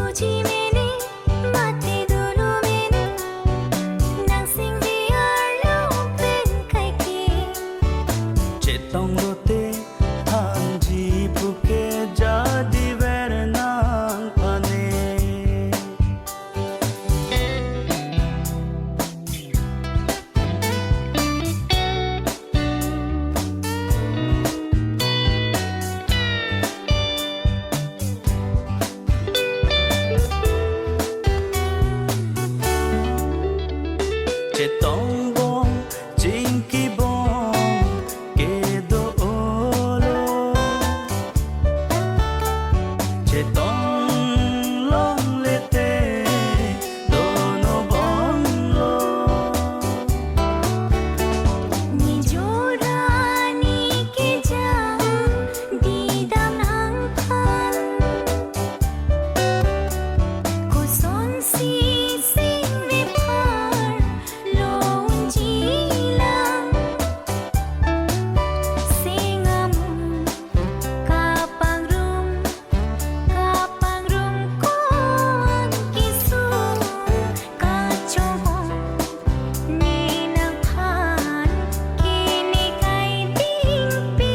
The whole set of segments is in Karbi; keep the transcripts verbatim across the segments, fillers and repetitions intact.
Ji mene, mati dolo mene, nang singdi arlo pen kaike. Chetong lote, hanji puke jadi ver nangphan e. Chetong bong, chingki bong, kedo olo. Chetong longle te, dono bong lo. Ni jora ni kejang, didam nangphan. Kosonsi sing me phar, lo unji lang. Sing amu kapangrum, kapangrum ko-an kesung kachobong, ne nangphan kene kai dingpi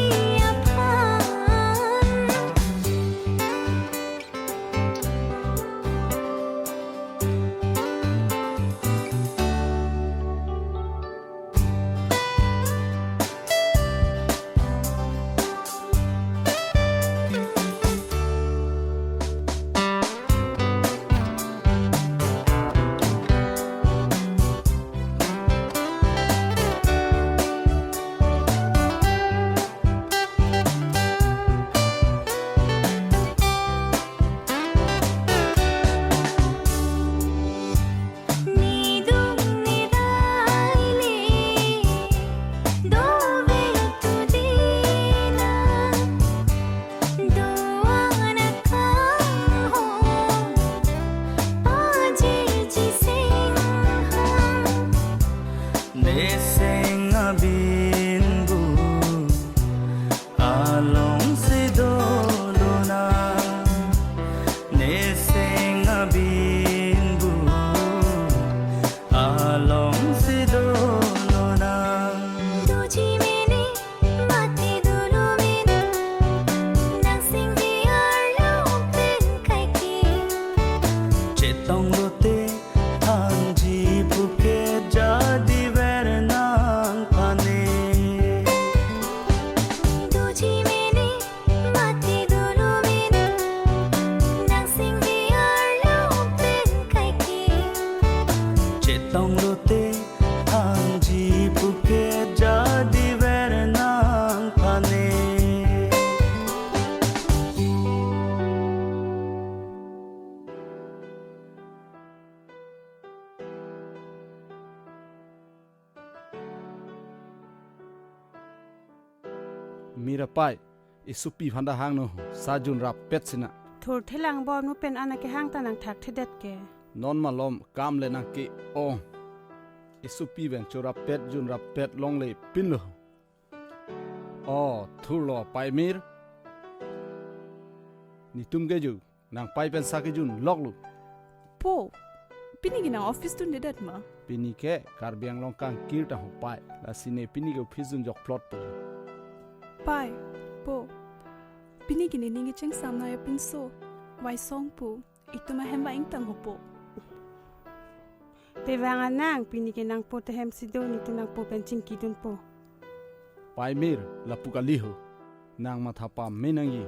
aphan. Nidung nidai le, dovel tu dina, do-an akang hong, pajirji sing hang. Ne seng abin bu alongsi dolo na, ne seng abin bu alongsi dolo na. Doji mene, mati dolo mene, nang singdi arlo pen kaike. Chetong lote, hanji puke jadi ver nangphan e. Doji mene, mati dolo mene, nang singdi arlo pen kaike. Chetong lote, hanji puke jadi ver nangphan e. Mir apai, esopi aphan ta hangno, sa junrap pet sina. Thurthe lang bom nu pen an akehang ta nangthakthedet ke. Non malom kam le nangke-ong. Esopi pen chorap pet junrap pet longle pinlo. O, thurlo apai mir. Netum ke ju, nangpai pen sa kejun loklo. Po, pini ke nang office dundedet ma? Pini ke Karbi Anglong kangkir ta ho pai. Lasi ne pini ke office dun jokplot po. Pai, po. Pini ke ne ning kechengsam nai apinso. Vaisong po. Itum ahem ba ingtang ho po. Pe vang anang, pini ke nangpo te hem si do, netum nangpo pen chingkidun po. Pai mir, lapu kali ho. Nang matha pame nangji.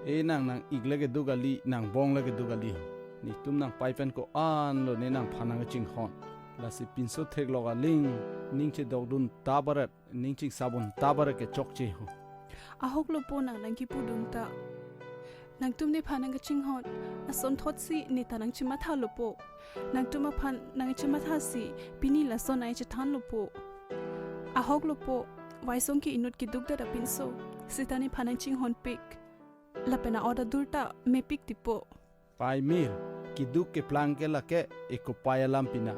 E nang nang-ik le kedo kali, nang bong le kedo kali ho. Netum nangpai pen ko-an lo ne nangphan nangkechinghon. Lasi pinso theklok aling, ning chedokdun ta baret, ning chingsabun ta baret ke chokche ho. Ahok lo po nang nangkipudun ta. Nangtum nephan nangkechinghon ason thotsi ne ta nangchimatha lo po. Nangtum aphan nangchimatha si pini lason ai chethan lo po. Ahok lo po, Vaisong ke inut keduk dada pinso. Seta nephan nangchinghon pik. Lapen a-order dur ta mepik tipo. Pai mir, keduk keplang ke lake ekopai alam pina.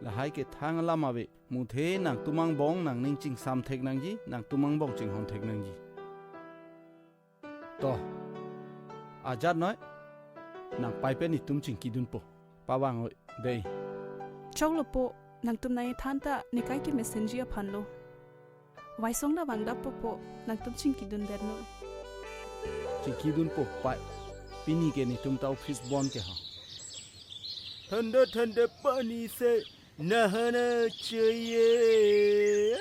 Lahai ke thang alam ave. Muthe nangtum angbong nangning chingsam thek nangji, nangtum angbong chinghon thek nangji. To, ajat noi, Nang pai pen itum chingkidunpo. Pavang oi dei. Choklo po, nangtum nangkethan ta nekai ke messenji aphan lo. Waisong ta vangdappo po, nangtum chingkidun det noi. Chingkidunpo pai. Pini ke netum ta office bon ke ha. Thanda thanda pani se nahana chahiye.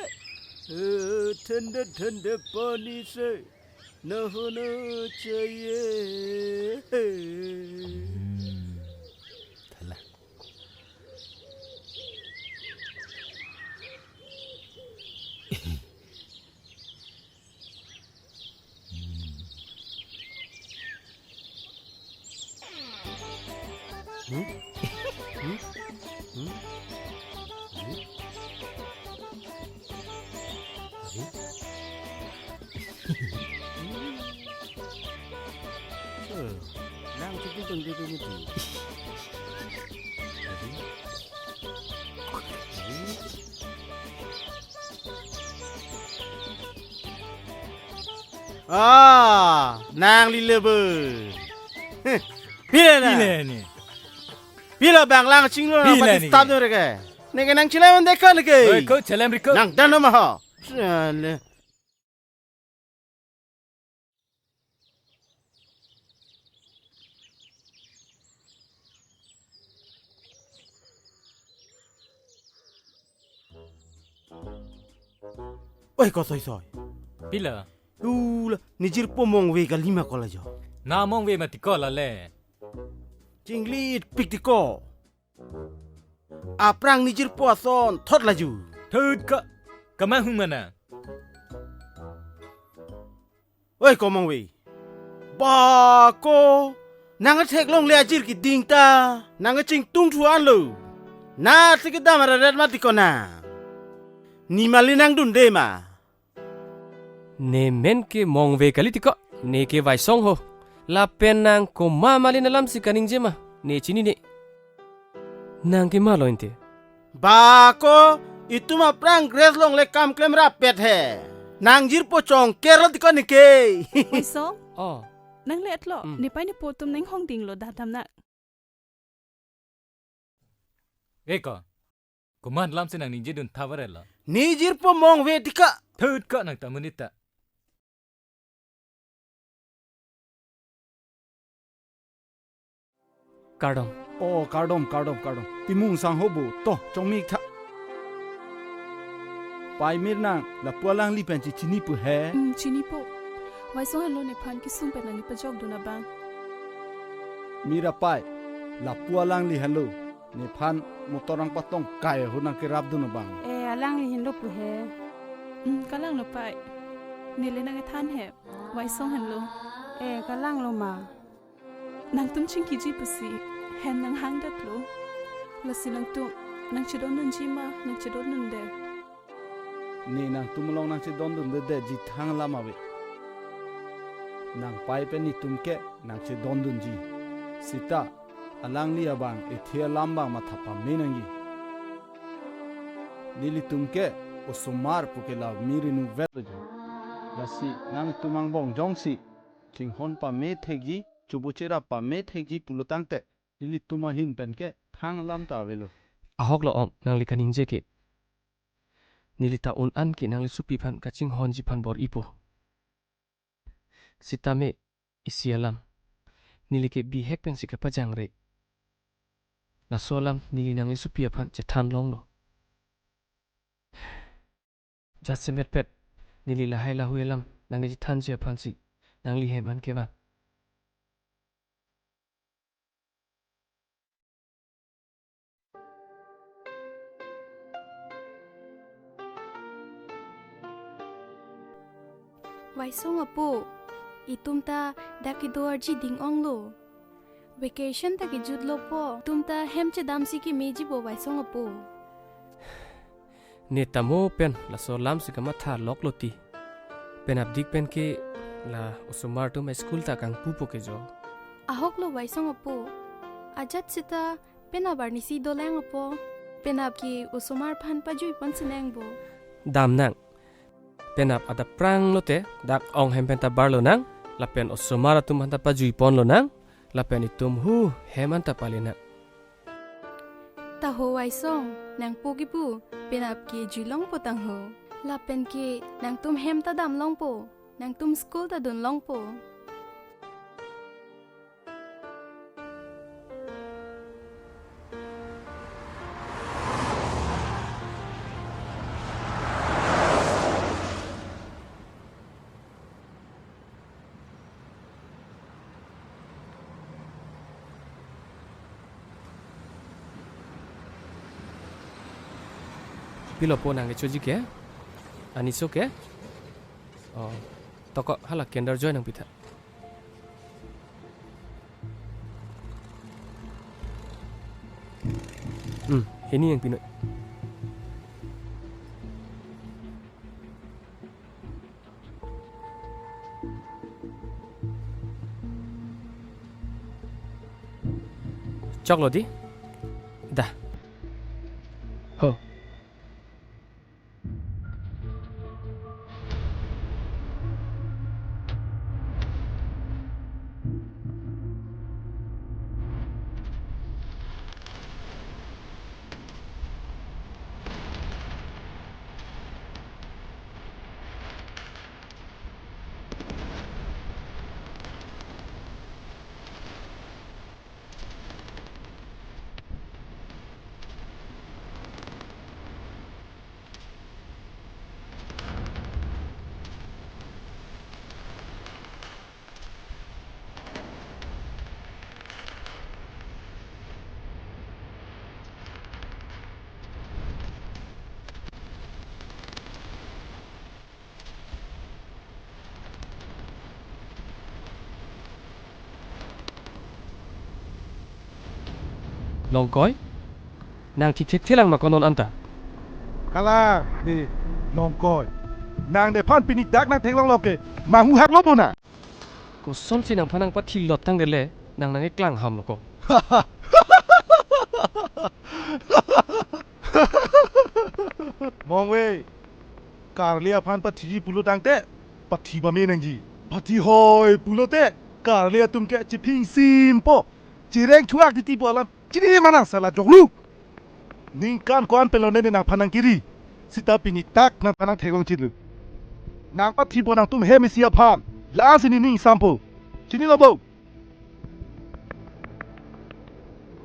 Eh, thanda thanda pani se nahana chahiye. Hmm. Thala. Hmm? Hmm? Hmm? Hmm? Hmm? Hmm? So, lang cukup dong dulu nanti. Ah, nangli le bo. Heh, pile na? Pile ni? Pile bang lang chinglo na? Pile pati ni? Stop dong reke. Neke nang chilem dekha neke. Oi, ko chilem riko. Nang dan ma ho. Chale. Oi, ko soi soi. Pila? Tula, nejirpo Mongve kalima ko la jo. Na Mongve mati ko la le. Chinglit pik ti ko. Aphrang nejirpo ason thot la ju. Thut ka. Kamang hung mana. Oi, ko Mongve. Ba ko, nang theklongle ajir keding ta, nang chingtung thu anlo. Na si kedam araret mati ko na. Ne mali nang dunde ma. Ne men ke Mongve kali ti ko, ne ke Waisong ho. Lapen nang komat mali alam si kaningje ma, ne chinine. Nang ke malo ente. Ba ko, itum aphrang grass longle kam klemrap pet he. Nang jirpo chongker lo ti ko neke. Waisong? Oh. Nang le-etlo, hmm, ne pai ne po atum nang hong dinglo, dak damnang. Oi ko, komat alam si nang ningje dun tha varet lo. Ne jirpo Mongve ti ko. Thut ko nang ta monit ta. Kardom. Oh, kardom, kardom, kardom. Timung sang ho bo. To, chongmik tha. Pai mir nang, lapu alangli pen chechini pu he. Hmm, chinipo. Waisong henlo nephan kesung pen nangkepajok dun abang. Mir apai, lapu alangli henlo. Nephan motor nangpatong kai ahut nangkerap dun abang. Eh, alangli henlo pu he. Hmm, kalanglo pai. Neli nangkethan he. Waisong henlo. Eh, kalanglo ma. Nangtum chingkiji pusi hem nanghang detlo. Lasi nangtum nangchedondunji ma, nangchedondunde? Ne nangtum along nangchedondundedetji thang alam ave. Nang pai pen netum ke nangchedondunji. Seta alangli abang ethe alam abang matha pame nangji. Nelitum ke osomar pu ke la mir inutvet lo jo. Lasi nangtum angbong jongsi chinghon pame thekji, chobu cherap pame thekji pulo tangte, nelitum ahin pen ke thang alam ta avelo. Ahok lo om, nangli kaningje ke. Neli ta un an ke nangli sopi aphan kachinghonji aphan bor-ipo. Sitame isi alam. Neli ke bihek pensi kapajangre. Laso alam neli nangli sopi aphan chethan longlo. Jasemet pet, neli lahai lahui alam nangli chethanji aphansi nangli hem an kevang. Waisong apo, itum ta dak kedo arji ding-onglo. Vacation ta kejutlo po. Itum ta hem chedamsi kemeji po Waisong apo. Ne tamo pen laso alam si kamatha loklo ti. Penap dik pen ke la osomar atum school ta kangpupo ke jo. Ahok lo Waisong apo. Ajat seta penap arnisi dolang apo. Penap ke osomar aphan pajui ponsi nangpo. Damnang. Penap adap prang lote, dak ong hem pen ta bar lonang, lapen osomar atum aphan ta pajui pon lonang, Lapen itum hu hem anta pale nang. Taho Waisong, nangpo kipu, penap ke juilongpo tangho. Lapen ke nangtum hem ta damlongpo, nangtum school ta dunlongpo. Pilo po nang kechoji ke? Aniso ke? Oh, toko hala Kinder Joy nangpitha. Hmm, hini nangpinoi. Choklo di. Dah. Ho. Longkoi, nang thithek thelang ma konon anta? Kalang, de, Longkoi. Nang nephan pini dak nang theklonglo ke, manghu haklo bo na. Kosonsi nangphan nangpathilot tangte le, nang nangkeklang hamlo ko. Mongve, karli aphan pathiji pulo tangte, pathi pame nangji. Pathi hoi pulote, karli atum ke chiphing simpo, chireng thuak titi po alam chini ma nang sala joklu. Ningkan ko-an pelone ne nangphan nangkiri. Sita pini dak nangphan nangtheklong chitlu. Nangpathipo nangtum hem isi aphan. La-ansi nening sampo. Chinilo bo.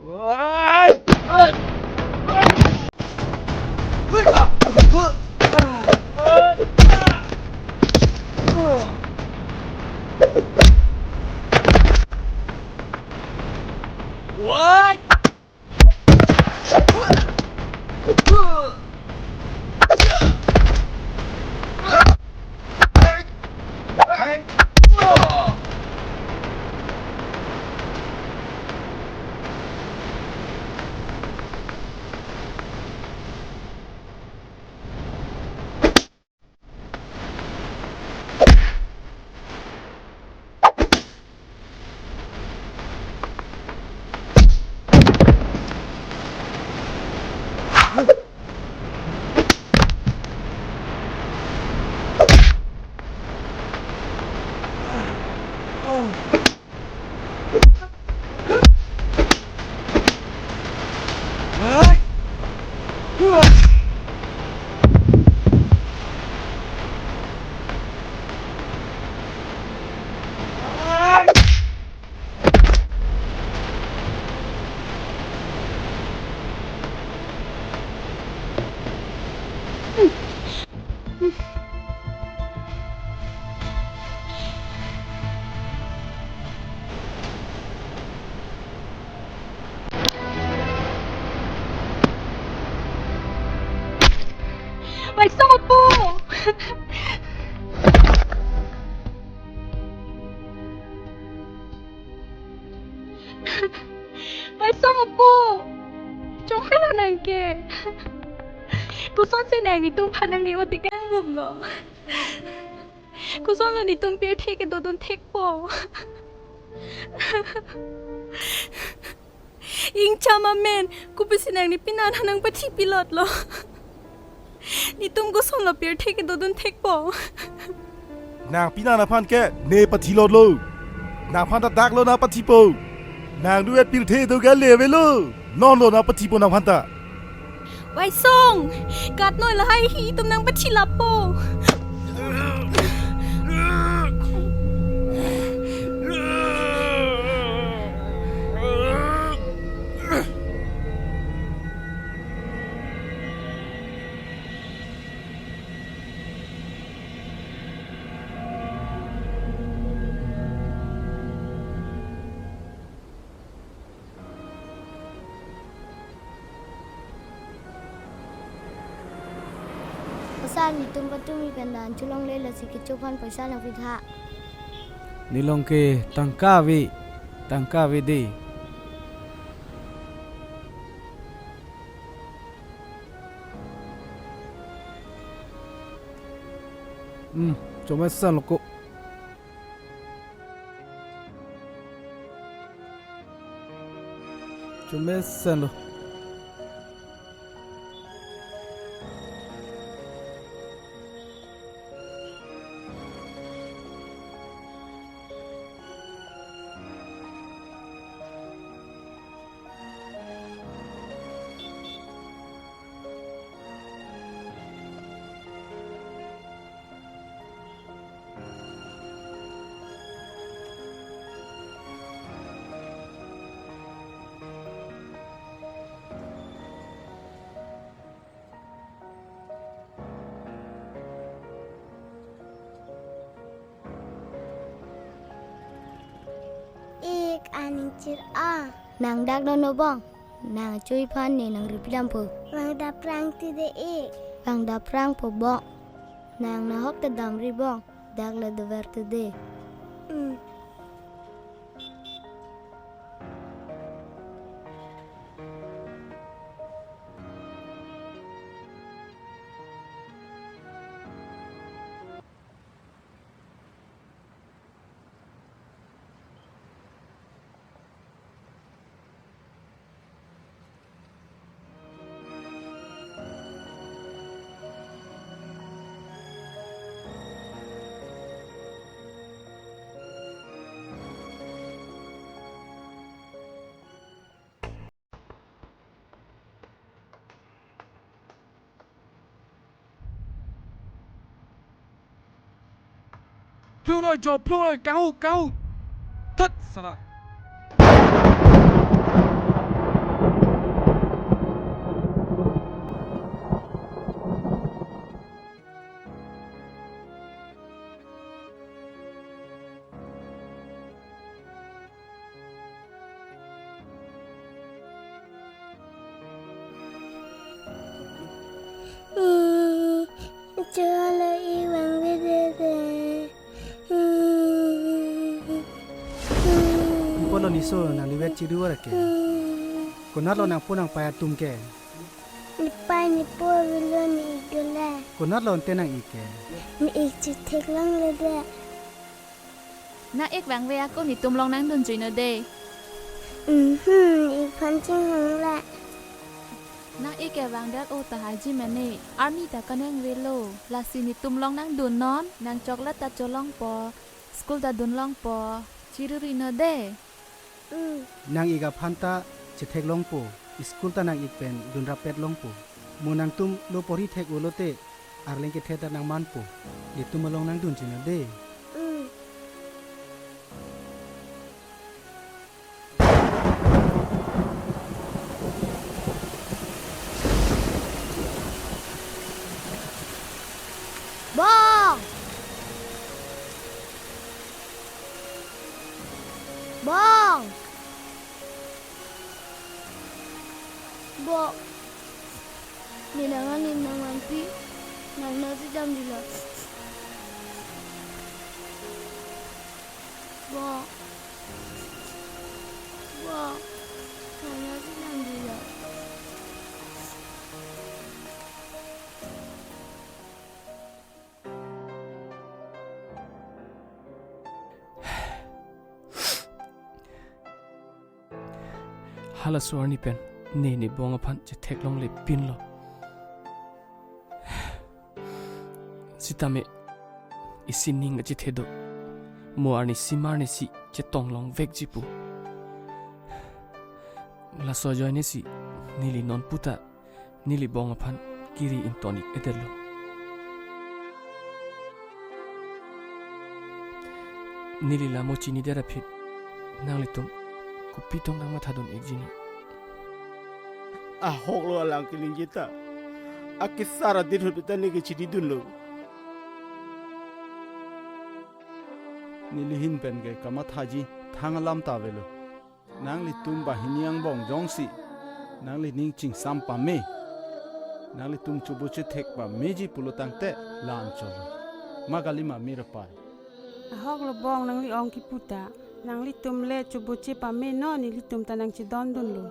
What? Waisong apo! Waisong apo! Chongkala nang ke. Kosonsi nang netum phan nang ni otik nang bum lo. Kosonlo netum pirthe kedodun thekpo. Ingcham amen, kopisi nang ne pinan ha nangpathi pilot lo. Netum kosonlo pirthe kedodun thekpo. Nang pinan aphan ke ne pathilot lo. Nangphan ta dak lo nangpathipo. Nang duvet pirthe do ga le avelo. Non lo nang pathipo nang aphanta. Waisong, katnoi lahai hi itum nang pathi lapo. Paisa netum patumi pen dan cholongle, lasi kecho aphan paisa nangpitha. Nelong ke tangka ave, tangka ave dei. Hmm, chomesen lo ko. Chomesen lo. Ik aning chir a. Nang dak dono bong. Nang chui aphan ne nang ripidam po. Vang daprang ti de ik. Vang daprang po bong. Nang nahok ta damri bong. Dak le dover ti de. Hmm. Pluroi jo, pluroi, kanghu, kanghu. Thut, sala. Hmm, chala ik vangve dede. Hmm. Kopi lo neso nang duvet chiru ra ke? Hmm. Konat lo nangpo nangpei atum ke? Nepei nepo avelo, ne-ik dolang. Konat lo ante nang-ik ke? Ne-ik chetheklongle de. Nang-ik vangve ako netum along nangdun chino de. Mhm, ik aphan chinghongle. Nang-ik ke vangdet o tahai ji mene. Arni ta kaningvelo. Lasi netum along nangdun non, nang chocolate ta cholongpo, school ta dunlongpo, chirurino de. Mm. Nang-ik aphan ta chetheklongpo, school ta nang-ik pen dunrapetlongpo. Mo nangtum lo porhi thek-o lote, arleng kethe ta nangmanpo. Netum along nangdun chino de. Mm. Bong! Bong! Bong! Ne nang anim nang manpi, nang nasi jam dilo. Bong. Bong. Nang nasi jam dilo. Halaso arni pen ne nebong aphan chetheklongle pinlo. Sitame isi ning achethe do. Mo arni simar ne si chetonglong vekji pu. Laso ajoine si neli non puta neli bong aphan kiri ington-ik-edetlo. Neli lamo chinidet aphi nanglitum kopi tong nangmathadun-ikji ni? Ahoklo alang keningje ta akesar adin ahut ta neke chinidunlo. Neli ahin pen ke kamathaji thang alam ta avelo. Nanglitum banghini angbong jongsi nanglining chingsam pame, nanglitum chobu chethek pameji pulo tangte la-an cholo. Ma kalima, mira pai? Ahoklo bong nangli ong kipu ta. Nanglitum le chobu che pame non, nelitum ta nangchedondunlo.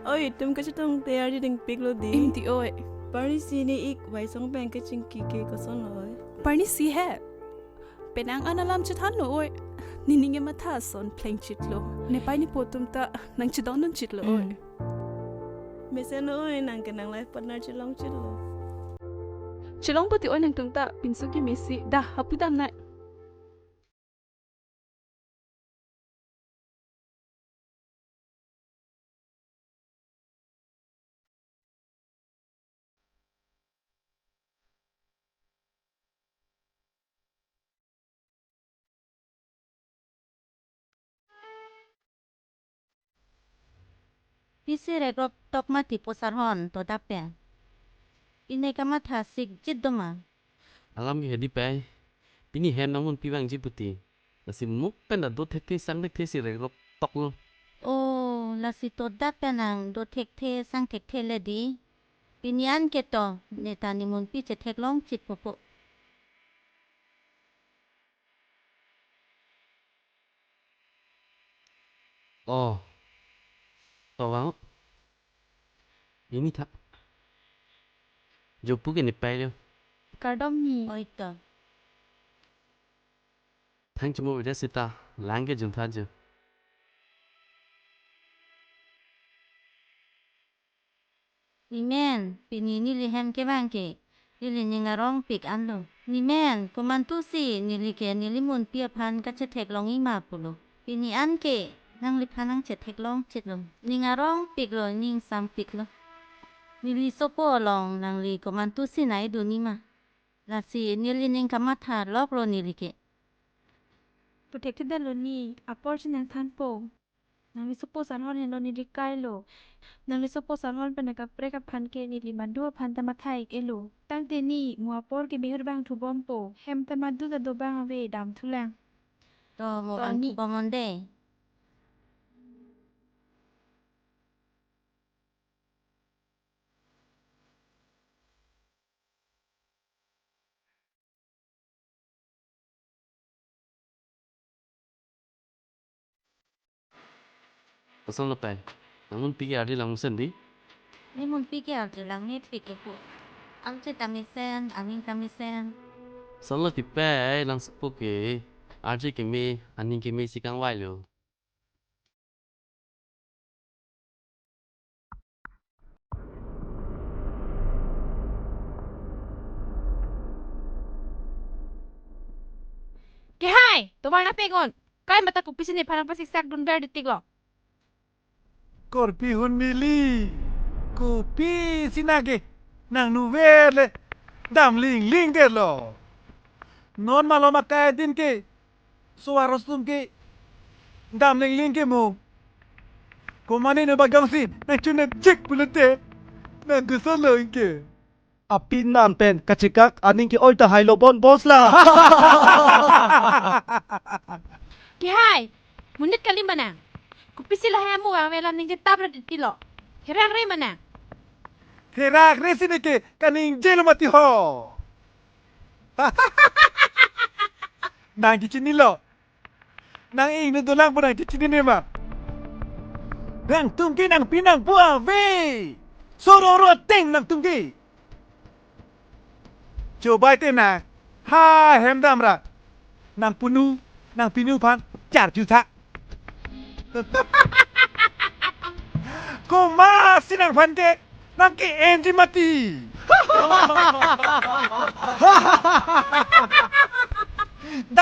Oi, itum kachetong te ardi dingpiklo dei. Imti oi. Parni si ne-ik Waisong pen kachingki ke kosonlo oi? Parni si he. Penang an alam chethanlo oi. Nening kematha ason plengchitlo. Nepei nepo atum ta nangchedondunchitlo oi. Hmm. Mesen oi, nang ke nang life partner chelongchitlo. Chelong pati oi nangtum ta, pinso kemesi. Da, hapu damnang. Pisi rekrok tok mati pu sarhon to dak pen. Pine kamatha sikjit do ma? Alam ke hedi pai. Pini hem nangmunpi vangji puti. Lasi mo pen ta do thekthe sang thekthe si rekrok toklo. Oh, lasi to dak pen nang do thekthe sang thekthe le dei. Pini an ke to, ne ta nemunpi chetheklongchit popo. Oh. To vang. Ini tha. Jo pu ke nepailo. Kardom ni. Oi to. Thang chimo bida sita, lang ke juntha jo. Nemen, pini neli hem kevang ke, neli ning arongpik anlo. Nemen, komantusi neli ke neli munpi aphan kachetheklongji ma pulo. Pini an ke, nangliphan nangchetheklongchitlo. Ning arongpiklo, ning sampiklo. Neli sopo along nangli komantusi nangkedunji ma? Lasi neli ning kamatha loklo neli ke. Puthek thidetlo ni, apor si nangthanpo. Nangli sopo sarhon henlo neli kailo. Nangli sopo sarhon pen nangkaprek aphan ke neli madu aphan ta matha-ik-etlo. Tangte ni, mo apor ke behut bang thubompo. Hem ta madu ta dobang ave, damthulang. To mo To bang ni. Thubom-on dei. Kosonlo pai? Nangmunpi ke ardi lang mesen dei? Nemunpi ke ardi lang nepik ke pu. Ardi ta mesen, aning ta mesen. Kosonlo ti pai, nang sopo ke ardi keme, aning keme si kangvailo. Kehai, tomar nangpek-on. Kai mata kopisi nephan nangpasiksakdun ver ditiklo. Korpi hun mili. Kopisi nang ke nangnuver le damlingling detlo. Non malom akai adin ke so-arlo atum ke damlingling ke mo. Komatne no bagangsi nangchunep chik pulote nang kosonlo ke. Apin nan pen kachekak aning ke-oi tahai lo bon boss la. Kehai, monit kali ma nang. Kopisi lahai amu vangve, la ningje tap ra ditilo. Therang re ma nang. Therak re si neke kaningjelo mati ho. Nang kechinilo. Nang ingno dolang pu nang kechinine ma. Nangtum ke nangpi nangpo ave. Sororo ateng nangtum ke. Chobai te nang. Ha hem damra. Nangpunu, nangpinu aphan charju tha. Komatsi nangphan ke nang ke-enji mati.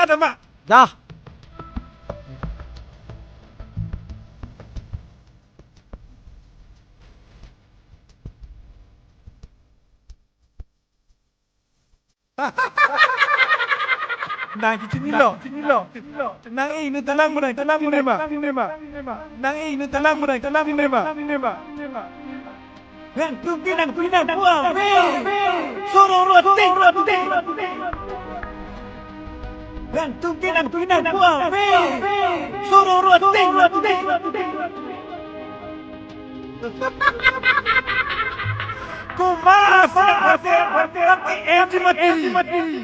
Ada, Pak. Dah. Nang kechinilo. Nang ingno talang mo, nang talang mo, nema. Nang ingno talang mo, nang talang mo, nema. Nangtum ke nangpi nangpo ave. Sororo ting, ting. Nangtum ke nangpi nangpo ave. Sororo ting, ting. Komat asar, asar, asar, M G mati.